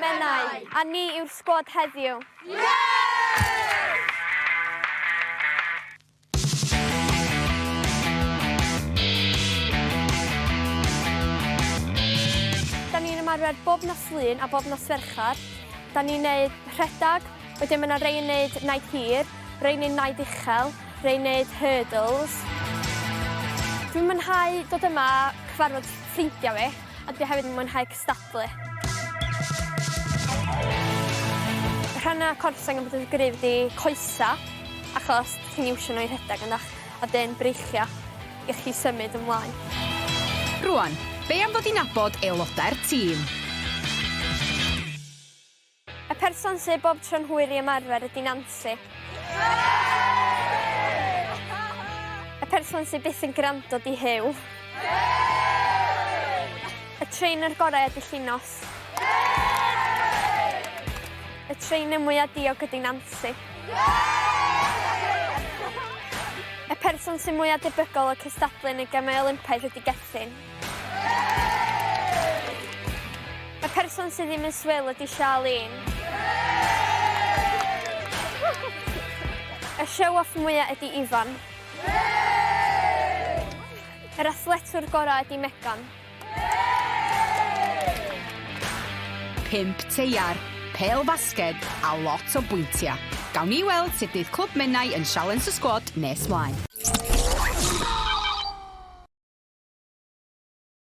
Menai, a ni yw'r sgwad heddiw. Da ni'n ymarfer bob nos Lun a bob nos Fercher. Da ni'n neud rhedag, wedyn ma' 'na rei yn neud naid hir, rei neud naid uchel, rei neud hurdles. Dwi'n mwynhau dod yma cyfarfod ffrindia fi, a dwi hefyd yn mwynhau cystadlu. Rhanna corff sy angen bod yn gryf 'di coesa, achos ti'n iwsio nhw i rhedeg yndach? A dyn breichia i chdi symud ymlaen. Rwan, be am ddod i nabod aelodau'r tîm? Y person sy bob tro'n hwyr i ymarfer ydi Nansi. Y person sy byth yn gwrando 'di Huw. Y trainer gorau ydi Llinos. Y trainer mwya diog ydi Nansi. Y person sy'n mwya debygol o cystadlu yn y Gemau Olympaidd ydi Gethin. Y person sydd ddim yn swil ydi Charlene. Y show off mwya ydi Ifan. Yr athletwr gorau ydi Megan. Pump teiar, pêl fasged a lot o bwyntia. Gawn ni weld sut neith Clwb Menai yn sialens y sgwad nes mlaen.